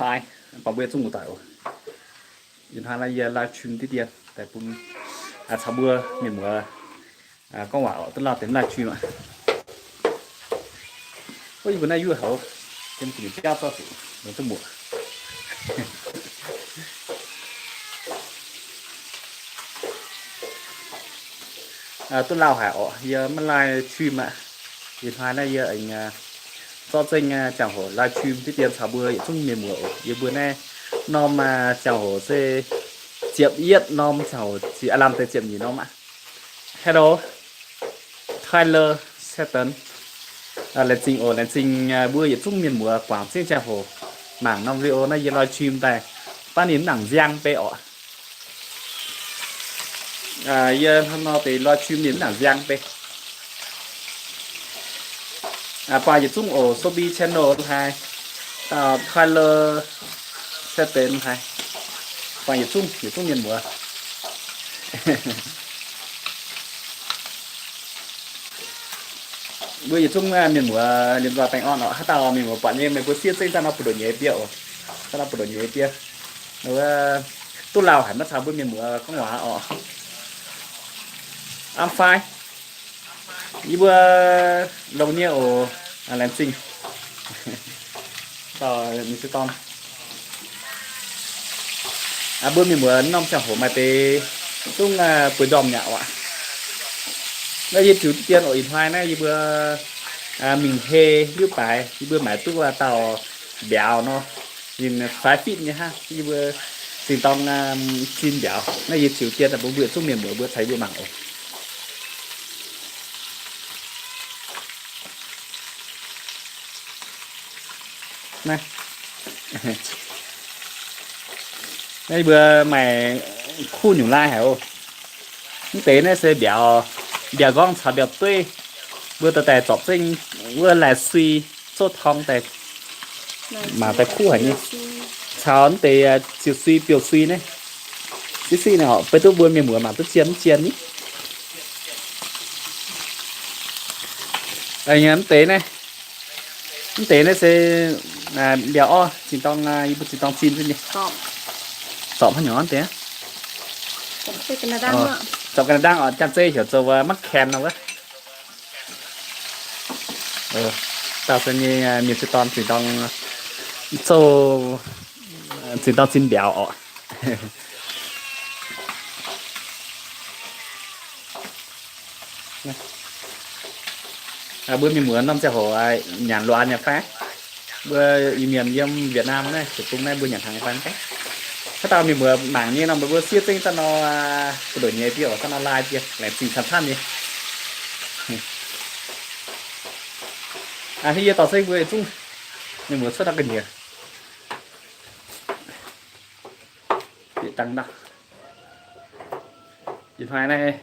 daaih, baac mbuo yietc zungv muoz-doic oc. Ih hnoi naaiv yie live stream diqv dien daaih bun caux mbuo mienh muoz gorngv waac oc, duqv lauh deix live stream aqv. Wuov, yie mbuo naaiv yuoqv haic, yiem gu'nyuoz biauv zorqv zuqc longc duqv muoqc. Duqv lauh haic orqc, yie maiv live stream aqv. Ih hnoi naaiv yie aengx zorqv zengv ziangh hoc live stream diqv dien caux mbuo yietc zungv mienh muoz oc. Yie mbuo naaiv norm ziangh hoc se ziepc yietv norm, ziangh hoc ziepc, aav lamh deix ziepc nyeic norm aqv. Hello, Tyler Satan. Laengz zingh oc, laengz zingh mbuo yietc zungv mienh muoz guangc zengv ziangh hoc mangc norm video naaiv yie live stream daaih, baav ninh mv nangc nziang bei orqc. Yie hnangv nor deix live stream ninh mv nangc nziang bei. Buangh yietc zungv oc, Sobi Channel haic, dauh Tyler Satan haic, buangh yietc zungv, yietc zungv mienh muoz. Mbuo yietc zungv mienh muoz liemh nzoih baengh orn orqc. Haaix dauh mienh muoz buatc nyei, meih mbuo siev zengv daaih nor buoz-ndoqv nyei biauv oc, daaih nor buoz-ndoqv nyei biauv. Wuov, duqv lauh haic maiv caux mbuo mienh muoz gorngv waac orqc. I'm fine. Yie mbuo longx nyei oc. Laengz zingh. Dauh mienh se dorn. Mbuo mienh muoz norm ziangh hoc maaih deix zungv bueix ndorm mi'aqv oc. Naaiv yie ziux diqv dien oc. Ih hnoi naaiv yie mbuo mingh hei liuz baaix, yie mbuo maaiz duqv dauh mbiauz nor, ninh faix fitv nyei hnangv. Yie mbuo zinh dorng zinh mbiauz. Naaiv yie ziux dien daaih bun mbuo yietc zungv mienh muoz mbuo caux yie mbuo mangc oc. Naaiv, naaiv yie mbuo maaih kuv nyungc lai haic oc. Mv deix naaiv se mbiauz, mbiauz nqorngv caux mbiauz dueiv. Mbuo dorh daaih zorpc zengv wuov lai sui, zouv torng daaih, mangc daaih kuv haic nyei. Caux mv deix ziux sui, biouv sui naaiv. Siqv siqv naaiv oc, beiv duqv mbuo mienh muoz mangc duqv zien mv zien ni. Mv deix naaiv, mv deix naaiv se mbiauz orv, zinh dorng, yie mbuo zinh dorng zinh nyei. Zorpc haaix nyungc deix? Zorpc ga'naaiv ndaangv oc, janx-zei heuc zoux maqv kaenx nor wuov. Dauh se nyei mienh se dorn zinh dorng, zouv zinh dorng zinh mbiauz oc. Mbuo mienh muoz norm ziangh hoc nyanc luoqc nyanc fai? Mbuo Iu-Mienh yiem Việt Nam naaiv, Ziepc Bung naaiv mbuo nyanc hnangv fai mv gaengh? Haaix dauh mienh muoz mangc nyei nor, meih mbuo siev zengv daaih nor, buoz-ndoqv nyei biauv daaih nor lai bie, laengz zingh camv-camv nyei. Aa, yie dorh zengv mbuo yietc zungv mienh muoz cuotv daaih ga'nyiec. Bieqc dangh nor. Ih hnoi naaiv,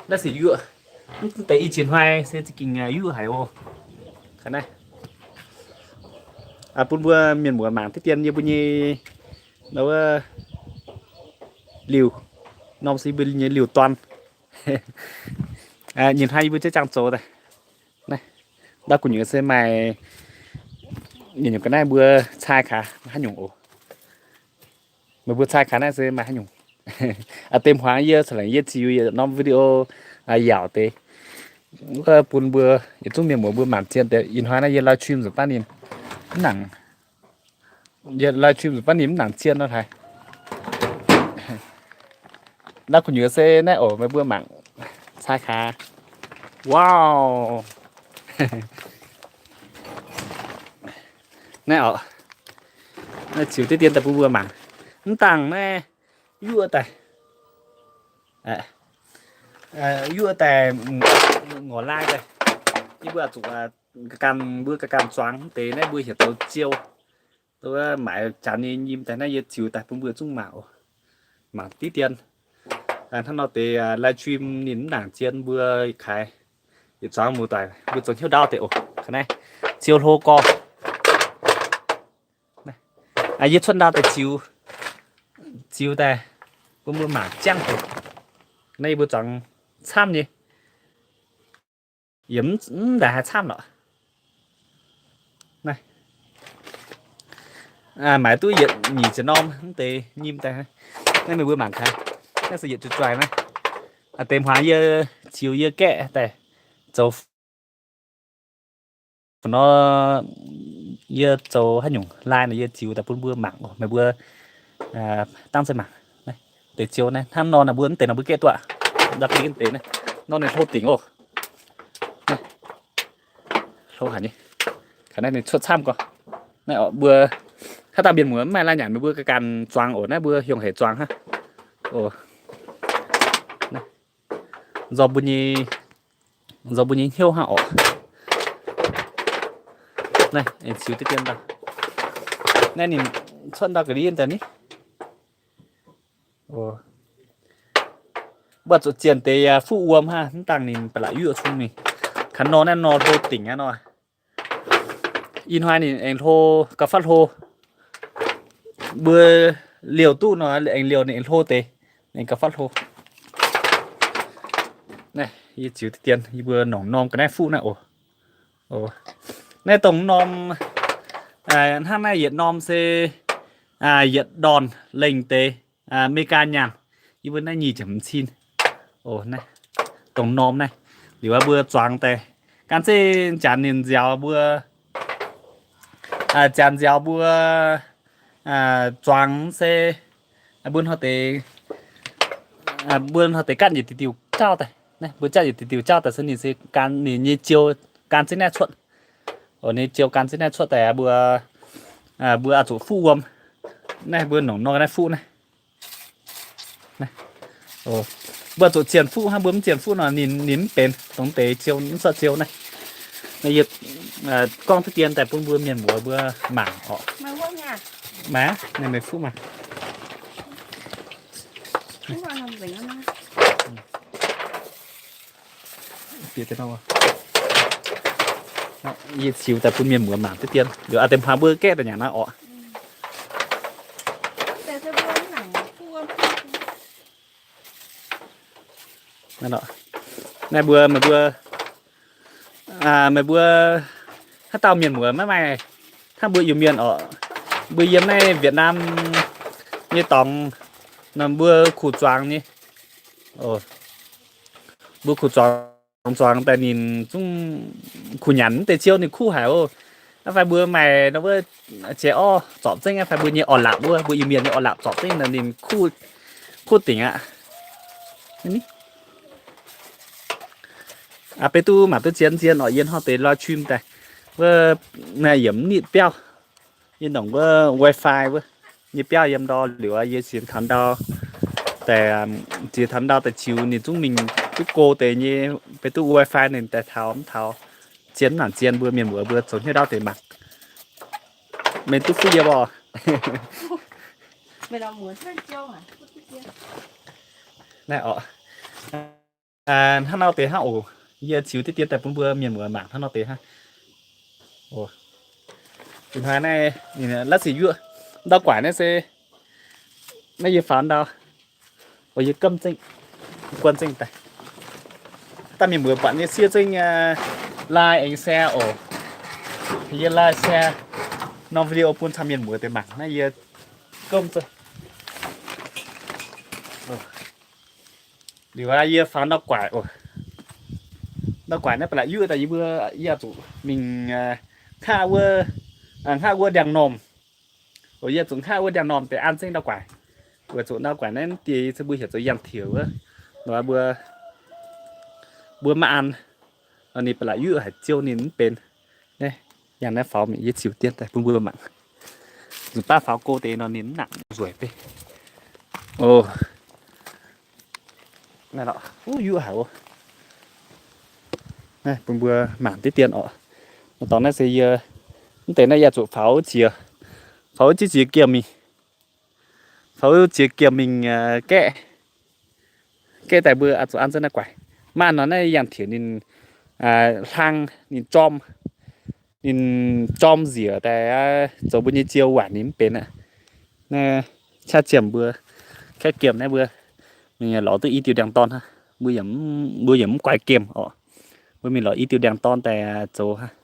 naaiv se yuoqv. Mv deix i jiex hnoi se za'gengh yuoqv haic oc. Ga'naaiv, bun mbuo mienh muoz mangc diqv dien yie mbuo nyei wuov liuh, norm se yie mbuo nyei liuh dorn. Nyei hnoi yie mbuo jiex jangx zoux daaih. Naaiv, ndau gu'nyuoz se maaih nyungc ga'naaiv mbuo cai kaax haaix nyungc oc. Meih mbuo cai kaax naaiv se maaih haaix nyungc? Dem hmuangx yie caux laengc yie ziux yietc norm video yaauc deix, wuov bun mbuo yietc zungv mienh muoz mbuo mangc zien deix. Ih hnoi naaiv yie live stream nzunc baav ninh mv nangc, yie live stream nzunc baav ninh mv nangc zien nor haic. Ndau gu'nyuoz se naaiv oc, meih mbuo mangc cai kaax. Wow! Naaiv oc, naaiv ziux diqv dien daaih bun mbuo mangc. Mv dangh naaiv yuoqv daaih, yuoqv daaih ngorc lai daaih. Yie mbuo zuqc ganh, mbuo ganh zuangx deix naaiv mbuo heuc zoux ziou. Maaiz janx nyei nyim daaih naaiv yie ziux daaih bun mbuo zungv mangc oc. Mangc diqv dien. Hnangv nor deix live stream ninh mv nangc zien mbuo kaaix yietc zuangx muoz-doic mbuo zoux hnyouv ndau deix oc. Ga'naaiv ziou hlo gorx. Yie cuotv ndau daaih ziux, ziux daaih bun mbuo mangc ziangv deix. Naaiv yie mbuo zuangx camv nyei. Yie mv, mv ndaangc haih camv lorqc. Naaiv, Maaiz duqv yietc nyic ziepc norm mv deix nyim daaih. Naaiv meih mbuo mangc gaax. Naaiv se yietc juoz-juoz naaiv. Deix hmuangx yie ziux yie gaeqv daaih zoux nor, yie zoux haaix nyungc lai nor yie ziux daaih bun mbuo mangc oc. Meih mbuo dangv zeih mangc. Deix ziux naaiv hnangv nor naaic mbuo mv deix nor mbuo gaeqv duqv aqv. Nor ninh hlo dingc oc. Hlo haic nyei. Naaiv ninh cuotv camv gorx. Naaiv mbuo haaix dauh mienh muoz mv maaih lai-nyanc meih mbuo ganh zuangx oc. Naaiv mbuo hiuang hec zuangx hnangv. Nzormc mbuo nyei, nzormc mbuo nyei hnyouv hnangv oc. Naaiv aengx ziux diqv dien daaih. Naaiv ninh cuotv ndau ga'ndiev daaih ni. Mbuo zuqc zienh deix yaac fuqv wuom hnangv, mv dangh ninh ba'laqc yuoqv cung mingh. Kaax nor naaiv nor hlo dingc aqv nor. Ih hnoi ninh aengx hlo, gauh fatv hlo. Mbuo liouh duqv nor aengx liouh ninh aengx hlo deix, aengx gauh fatv hlo. Naaiv yie ziux diqv dien, yie mbuo nongc norm ga'naaiv fuqv naaiv oc. Naaiv dongh norm, hnangv naaiv yietc norm se yietc ndorn lengh deix, America nyaanh. Yie mbuo naaiv nyic ziepc hmz cin. Dongh norm naaiv, liuz mbuo zuangx daaih, gan zeiv janx ninh nziaaux mbuo, janx nziaaux mbuo zuangx se mbuo hnoi deix, mbuo hnoi deix ganh yietc diuh diuh jauv daaih. Mbuo jauv yietc diuh diuh jauv daaih se ninh se gan ninh nyei jiou gan zeiv naaiv cuotv. Ninh jiou gan zeiv naaiv cuotv daaih mbuo, mbuo oix zuqc fuqv wuom. Naaiv mbuo nongc nor naaiv fuqv naaiv. Mbuo zuqc zienh fuqv hnangv, mbuo mv zienh fuqv nor ninh, ninh mv benx dongh deix jiou, mv sortv jiou naaiv. Naaiv yie gorngv diqv dien daaih bun mbuo mienh muoz mbuo mangc oc. Maaih, naaiv meih fuqv maah. Yie ziux daaih bun mienh muoz mangc diqv dien, liuz a'deix hmuangx mbuo gaeqv daaih nyanc naaiv oc. Naaiv mbuo, meih mbuo, meih mbuo haaix dauh mienh muoz maiv maaih, hnangv mbuo Iu-Mienh oc, mbuo yiem naaiv Việt Nam nyei dorngx, mbuo kuh zuangx nyei. Mbuo kuh zuangx, zuangx daaih ninh zungv kuh nyanc mv deix ziou ninh kuv haic oc. Aa fai mbuo maaih nor wuov jiex orv zorpc zengv, aa fai mbuo nyei orv-lapc wuov, mbuo Iu-Mienh nyei orv-lapc zorpc zengv nor ninh kuv, kuv dingc aqv. Aa, beiv duqv mangc duqv zien zien oc, yie hnoi deix live stream daaih wuov, naaiv yiemc nitv biauv. Yie nongc wuov wifi wuov nyei biauv yiem ndau liuz, yie ziex taux ndau daaih, ziex taux ndau daaih ziux ninh zungv mingh duqv go deix nyei, beiv duqv wifi ninh daaih taux mv taux. Zien mv nangc zien, mbuo mienh muoz mbuo zoux hnyouv ndau deix mangc. Meih duqv fuqv yiem oc. Naaiv oc. Hnangv nor deix hnangv oc. Yie ziux diqv dien daaih bun mbuo mienh muoz mangc hnangv nor deix hnangv. Ih hnoi naaiv ninh la'sic yuoqv ndau guaaic naaiv se, naaiv yie faaux ndau, yie gamv zengv, guon zengv daaih. Daaih mienh muoz buatc nyei siev zengv, like aengx share oc. Yie like share norm video bun camv mienh muoz deix mangc naaiv yie gamv zengv. Liuz yie faaux ndau guaaic oc. Ndau guaaic naaiv ba'laqc yuoqv daaih yie mbuo, yie zuqc mingh hngaqv wuov, hngaqv wuov ndiangx-normh. Yie zuqc hngaqv wuov ndiangx-normh deix an zengv ndau guaaic. Weic zuqc ndau guaaic naaiv dieh se mbuo heuc zoux yangh tioux wuov, mbuo, mbuo maiv an. Ninh ba'laqc yuoqv haic, ziouv ninh mv benx. Naaiv yangh naaiv faaux mingh, yie ziux dien daaih bun mbuo mangc. Nzunc baav faaux go deix nor ninh mv nangc nzueic beiv. Naaiv lorqc, yuoqv haic oc. Naaiv bun mbuo mangc diqv dien oc. Dorngx naaiv se yie, mv deix naaiv yie zuqc faaux wuov jiex, faaux wuov jiex giemh mingh, faaux wuov jiex giemh mingh gaeqv, gaeqv daaih mbuo zuqc an zengv naaiv guaaic. Maaih nor naaiv yangh tioux ninh hlang, ninh jorm, ninh jorm nziec daaih zoux mbuo nyei ziou waaic ninh mv benx aqv. Naaiv qaqv ziemh mbuo kaeqv giemh naaiv mbuo mingh lorz duqv i diuh ndiangx-dorn hnangv. Mbuo yaac mv guaix gemh oc. Mbuo mingh lorz i diuh ndiangx-dorn daaih zoux hnangv.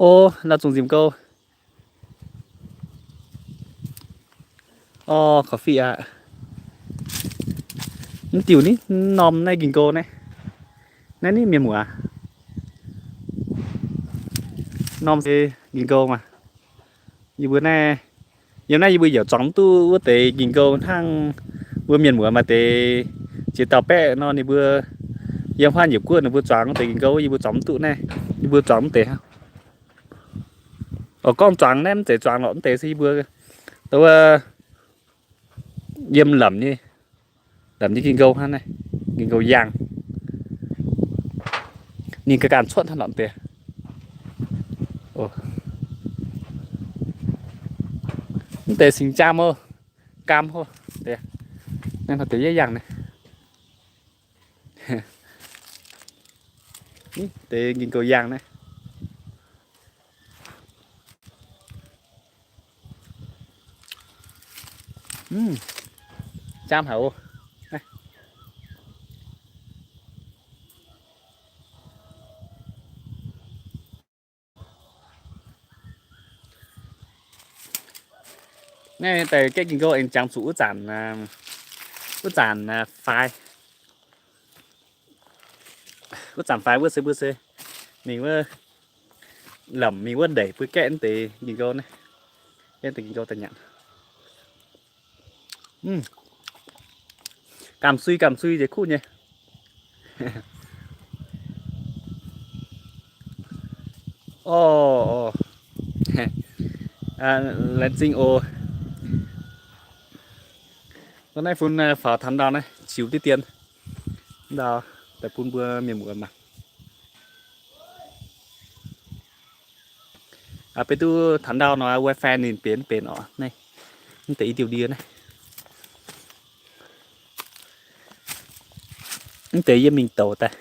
O, lauh zungh nzimc gouv. O, coffee aqv. Mv diuh ni, norm naaiv ging gouv naaiv. Naaiv ni mienh muoz aqv. Norm se ging gouv maah. Yie mbuo naaiv, yiem naaiv yie mbuo yaac zuangx mv duqv wuov deix ging gouv hnangv mbuo mienh muoz maaih deix ziex dauh baeqv nor ninh mbuo yiem huav nyeic guoqv ninh mbuo zuangx wuov deix ging gouv, yie mbuo zuangx mv duqv naaiv. Yie mbuo zuangx mv deix hnangv. Oc, gorngv zuangx naaiv mv zeiz zuangx lorqc, mv deix se yie mbuo wuov yiem lamc nyei, lamc nyei ging gouv hnangv naaiv, ging gouv yaangh. Ninh ga'ganh cuotv hnangv lorqc deix. Mv deix singx jaam oc, gaam hoc deix. Naaiv deix yietv yaangh naaiv. Deix ging gouv yaangh naaiv. Jaam haic oc. Naaiv deix gaeqv ging gouv aengx jangx zuqc wuov zanc, wuov zanc faix, wuov zanc faix wuov se mbuo se mingh wuov lamc mingh wuov ndeic mbuo gaeqv deix ging gouv naaiv, gaeqv deix ging gouv daaih nyanc. Gamh sui gamh sui nzengc kuv nyei. Orv, laengz zingh oc. Naaiv fun faaux taux ndau naaiv ziux diqv dien ndau daaih bun mbuo mienh muoz mangc. Beiv duqv taux ndau nor wifi ninh benx mv benx orqc. Naaiv mv deix i diuh ndie naaiv. Mv deix yie mingh douc daaih.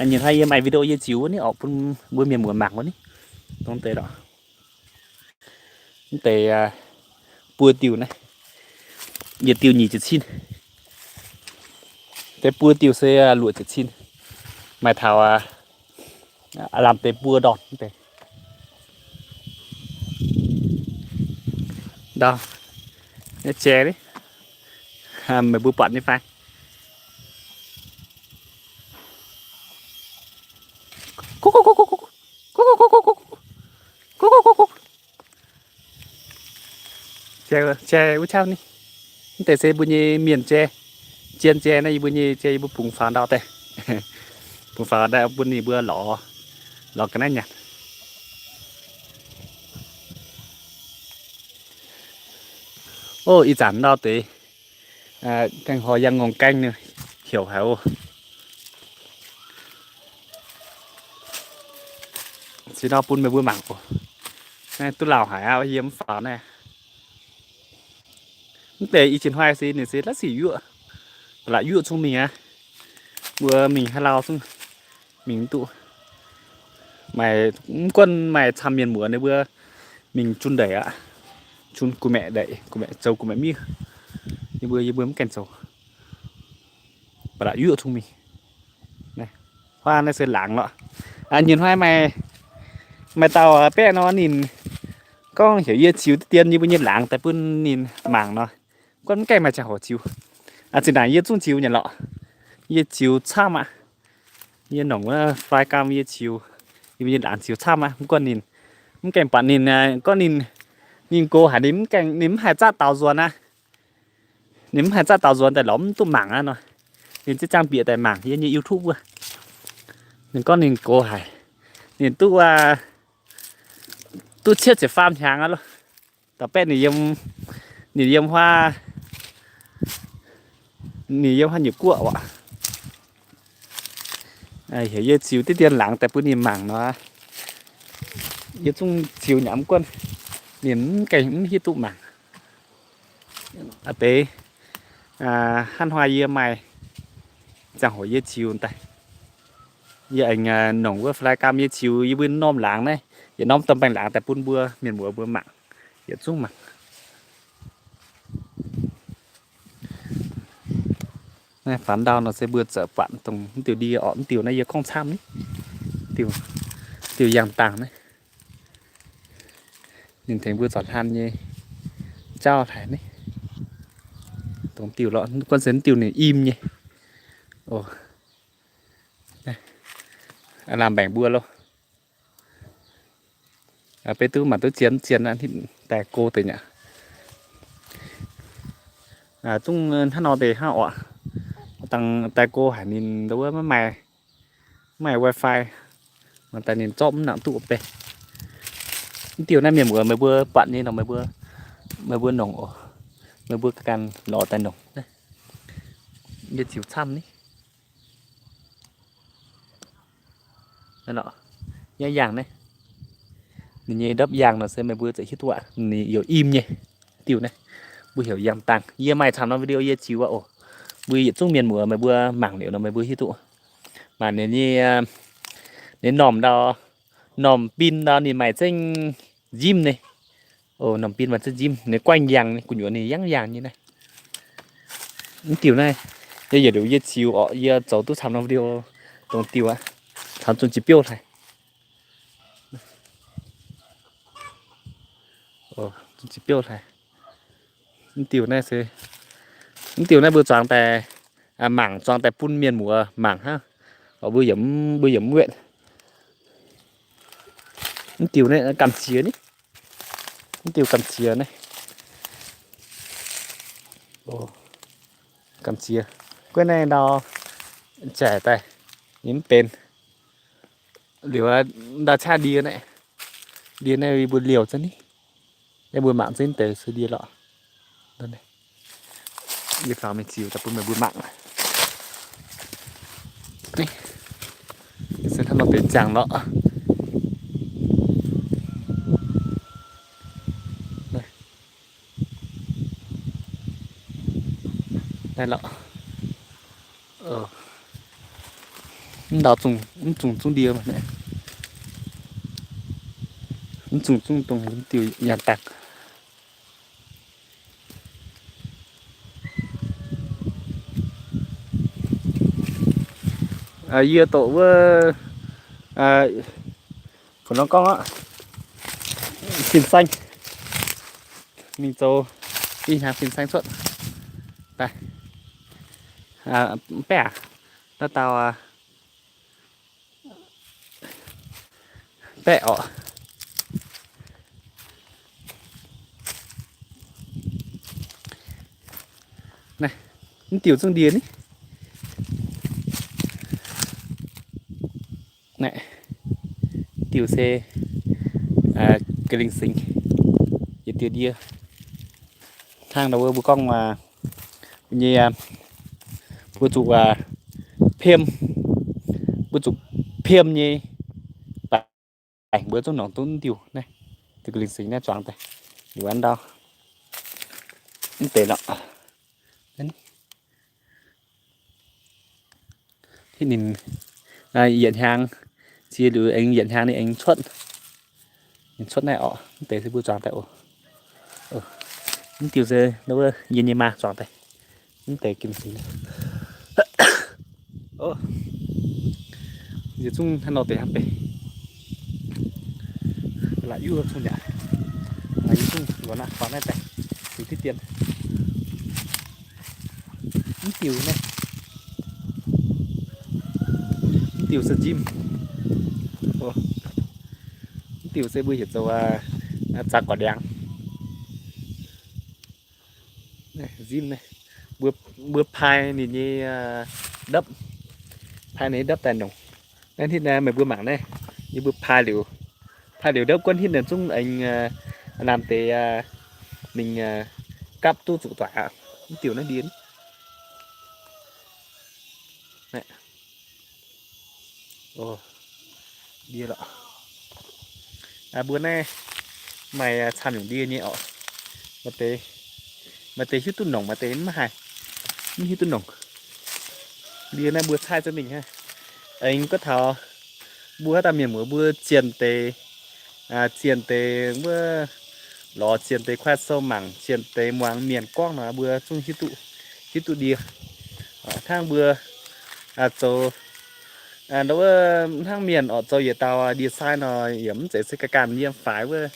Nyei hnoi yie maaih video yie ziux wuov ni orqc bun mbuo mienh muoz mangc wuov ni. Dongh deix lorqc. Mv deix buo diuh naaiv, yietc diuh nyic ziepc cin. Deix buo diuh se luoqc ziepc cin. Maaih taux lamh deix buo ndorn deix. Ndau, jai ni, meih mbuo buatc nyei fai? Jai, jai wuov qauv ni. Mv deix se mbuo nyei mienh jai. Zien jai naaiv yie mbuo nyei jai yie mbuo bungx faaux ndau daaih. Bungx faaux ndau bun ninh mbuo lorz, lorz ga'naaiv nyanc. Ov, ih zanc ndau deix gaengh horc yangh ngongh gaengh ni, heuc haic oc. Ziux ndau bun meih mbuo mangc oc. Naaiv duqv lauh haic aqv, yie mv faaux naaiv. Mv deix i cin hnoi se ninh se la'sic yuoqv, ba'laqc yuoqv zungv mingh aqv. Mbuo mingh haaix lauh zungv mingh mv duqv. Maaih, mv gunv maaih camv mienh muoz ninh mbuo mingh jun ndeic aqv. Jun gu'maeqc ndeic, gu'maeqc zoux gu'maeqc miev. Yie mbuo, yie mbuo mv gaengh zoux. Ba'laqc yuoqv zungv mingh. Huaav naaiv se laangz lorqc. Nyei hnoi maaih, maaih dauh baeqv nor ninh gorngv heuc yie ziux diqv dien yie mbuo nyei laangz daaih bun ninh mangc nor. Gorngv mv gaengh maaih ziangh hoc ziux. Zinh ndaangc yie zungv ziux nyanc lorqc. Yie ziux camv aqv. Yie nongc wuov fai gaam yie ziux, yie mbuo nyei laangz ziux camv aqv. Mv gunv ninh, mv gaengh buatc ninh, gorngv ninh, ninh gox haic, ninh mv gaengh, ninh mv haih zaqv daaux nzuonx aqv. Ninh mv haih zaqv daaux nzuonx daaih lorz mv duqv mangc aqv nor. Ninh ziex zaangh bieqc daaih mangc yie nyei YouTube wuov. Ninh gorngv ninh gox haic. Ninh duqv, duqv cietv ziepc faam hnyangx aqv loh. Dauh baeqv ninh yiem, ninh yiem huaav, ninh yiem huaav nyeic guoqv oc. Heuc yie ziux diqv dien laangz daaih bun ninh mangc nor, yie zungv ziux nyei, mv gunv ninh mv gaengh mv hiuv duqv mangc. Aa deix, hnangv hnoi yie maaih ziangh hoc yie ziux daaih, yie aengx nongc wuov fai gaam yie ziux yie mbuo norm laangz naaiv, yietc norm domh baengh laangz daaih bun mbuo mienh muoz mbuo mangc, yietc zungv mangc. Naaiv faaux ndau nor se mbuo zoux buatc dongh mv diuh ndie orqc, mv diuh naaiv yie gorngv camv ni, diuh, diuh yangh dangh naaiv. Ninh tengx mbuo zorc hlan nyei jauv haic ni. Dongh diuh lorqc, guanh se diuh ninh im nyei. Lamh mbaengc mbuo loh. Beiv duqv mangc duqv zien zien aqv, daaih go deix nyei aqv. Zungv hnangv nor deix hnangv oc. Dangh daaih go haic ninh ndau wuov maiv maaih, maiv maaih wifi, mangc daaih ninh zorqv mv nangc duqv beiv. Mv diuh naaiv mienh muoz meih mbuo buatc nyei nor meih mbuo, meih mbuo nongc oc. Meih mbuo ganh lorz daaih nongc. Yie ziux camv ni. Naaiv lorqc, yangh naaiv. Ninh nyei ndopv yangh nor se meih mbuo ziouc hiuv duqv aqv. Ninh youc im nyei. Diuh naaiv mbuo heuc yangh dangh. Yie maaih camv norm video yie ziux aqv oc. Mbuo yietc zungv mienh muoz meih mbuo mangc liuz nor meih mbuo hiuv duqv. Mangc ninh nyei, ninh normh ndau, normh bin ndau ninh maaih zengv njimv nyei. Normh bin maaih zengv njimv, ninh guaih yangh nyei, gu'nyuoz ninh yangh yangh nyei naaiv. Mv diuh naaiv, yie yietc liuz yie ziux orqc, yie zoux duqv camv norm video dongh diuh aqv. Camv zungv jiex biouv hlaaix. Zungv jiex biouv hlaaix. Mv diuh naaiv se, mv diuh naaiv mbuo zuangx daaih mangc, zuangx daaih bun mienh muoz mangc hnangv. Mbuo yiem, mbuo yiem wetv. Mv diuh naaiv gamh ziex ni. Mv diuh gamh ziex naaiv. Gamh ziex. Guaih naaiv ndau jaic daaih, ninh mv benx. Liuz ndau qaqv ndie naaiv, ndie naaiv mbuo liouh za'ni. Naaiv mbuo mangc za'ni deix se ndie lorqc. Yie faaux mingh ziux daaih bun meih mbuo mangc. Se hnangv nor deix ziangh lorqc. Naaiv lorqc. Mv ndau zungv, mv zungv zungv ndie mv zungv zungv dongh diuh yangh dangh. Yie doqc wuov, fun nor gorngv aqv, fin-saeng, mingh zoux ih hnyangx fin-saeng cuotv daaih. Baeqv aac, naaiv dauh baeqv orqc. Naaiv, mv diuh zungv ndie ni. Naaiv diuh se ga'lingh singx, yietc diuh ndie. Hnangv nor mbuo gorngv nyei, mbuo zuqc piem, mbuo zuqc piem nyei baengc mbuo zungv nongc duqv diuh naaiv. Diuh ga'lingh singx naaiv zuangx daaih, wuonx ndau mv deix lorqc. Hitv ninh yietc hnyangx, ziex liuz aengx yietc hnyangx ninh aengx cuotv. Ninh cuotv naaiv orqc, mv deix se mbuo zuangx daaih oc. Mv diuh se wuov yie nyei maa zuangx daaih. Mv deix ga'lingh singx. Yie zungv hnangv nor deix hnangv deix. Laaix yuv zungv yaac, yie zungv luonx aqv, faaux naaiv daaih, ziux diqv dien. Mv diuh naaiv, mv diuh se njimv. Mv diuh se mbuo heuc zoux za'gorx ndiangx. Njimv naaiv, mbuo pai ninh nyei ndopv, pai ninh nyei ndopv daaih nongc. Naaiv hitv naaiv meih mbuo mangc naaiv, yie mbuo pai liuz, pai liuz ndopv guonv hitv naaiv zungv aengx naamh deix mingh gapv duqv zuqc doic aqv. Mv diuh naaiv ndie. Ndie lorqc. Mbuo naaiv maaih camv nyungc ndie nyei orqc. Maaih deix, maaih deix hiuv duqv nongc, maaih deix mv haih, mv hiuv duqv nongc. Ndie naaiv mbuo caaiv za'mingh hnangv. Aengx gorngv taux mbuo haaix dauh mienh muoz mbuo zienh deix, zienh deix wuov lorz zienh deix kuaaiv sou mangc, zienh deix muangx mienh gorngv nor mbuo zungv hiuv duqv, hiuv duqv ndie. Hnangv mbuo zoux, wuov hnangv mienh orqc, zoux yietc dauh ndie-sai nor yaac mv zeiz se ganh ganh yiem faix wuov,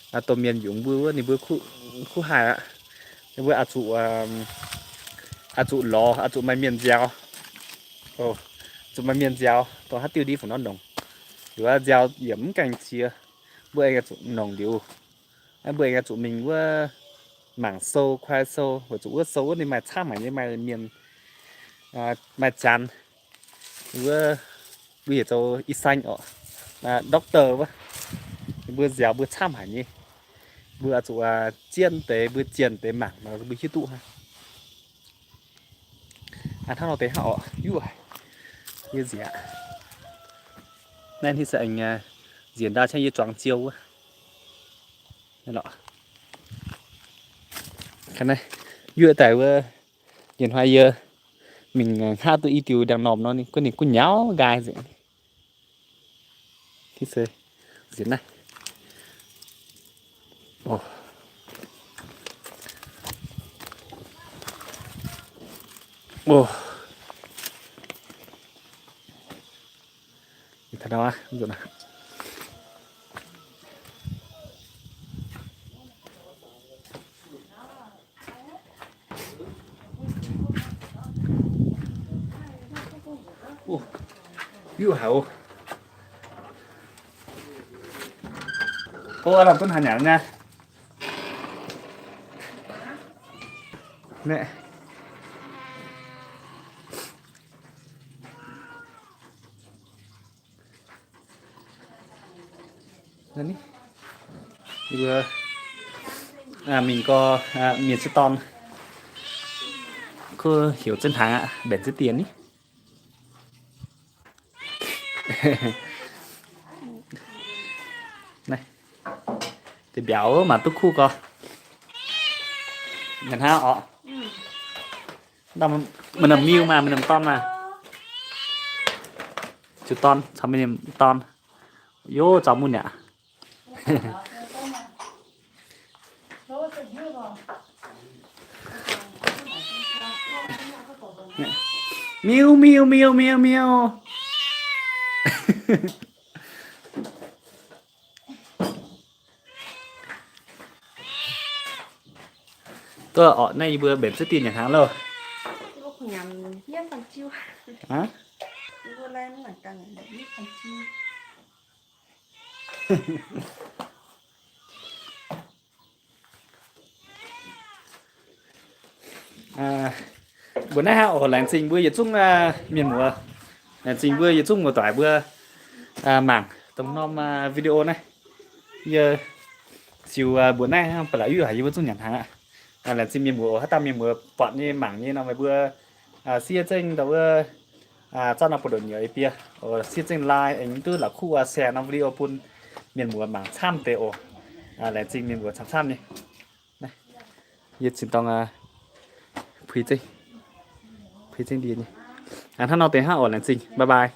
Domh mienh yungz mbuo wuov ninh mbuo kuv haih aqv. Ninh mbuo oix zuqc, oix zuqc lorz, oix zuqc maaih mienh nziaaux. Zuqc maaih mienh nziaaux dongh haaix diuh ndie fungc nor nongc. Liuz nziaaux yaac mv gaengh ziex, mbuo aengx zuqc nongc liuz, mbuo aengx zuqc mingh wuov mangc sou, kuaai sou, weic zuqc wuov sou wuov ninh maaih camv haic nyei, maaih mienh, maaih janx. Wuov mbuo heuc zoux y-saeng oc, doctor wuov. Mbuo nziaaux mbuo camv haic nyei. Mbuo oix zuqc zien deix, mbuo zien deix mangc nor mbuo hiuv duqv hnangv. Hnangv nor deix hnangv oc, yuv, yie nziex. Naaiv hitv se aengx nziex ndau qangv yie zuangx ziou wuov. Yuoqv daaih wuov, yie hnoi yie mingh hngaqv duqv i diuh ndiangx-normh nor, ninh guov, ninh guov nyauv nqaai nzengc. Nziex naaiv. Yuv haic oc. Ov, lamh duqv haaix nyanc nyei? Mingh gorx, mienh se dorn, kuv heuc zinh hnaangx aqv, mbenc ziex dieh ni. Deix mbiauz mangc duqv kuv gorx. Nyanc hnangv oc. Maaih norm miu maah, maaih norm dorn maah. Ziouc dorn caux maaih norm dorn. Yo, zaux mun aqv. Miu, miu, miu, miu, miu. Duqv orqc, naaiv yie mbuo mbenc ziex dieh nyanc hnaangx loh. Mbuo naaiv hnangv oc, laengz zingh mbuo yietc zungv mienh muoz, laengz zingh mbuo yietc zungv muoz-doic mbuo mangc dongh norm video naaiv. Yie ziux mbuoqc naaiv hnangv ba'laqc yuv haic, yie mbuo zungv nyanc hnaangx aqv. Laengz zingh mienh muoz oc, haaix dauh mienh muoz buatc nyei mangc nyei nor meih mbuo siev zengv ndau wuov, zorqv norm buoz-ndoqv nyuoqc yie bie oc, siev zengv like, aengx duqv la'kuqv share norm video bun mienh muoz mangc camv deix oc. Laengz zingh mienh muoz camv-camv nyei. Yie cingx dorng puix zengv, puix zengv ndie nyei. Hnangv nor deix hnangv oc, laengz zingh, bye bye.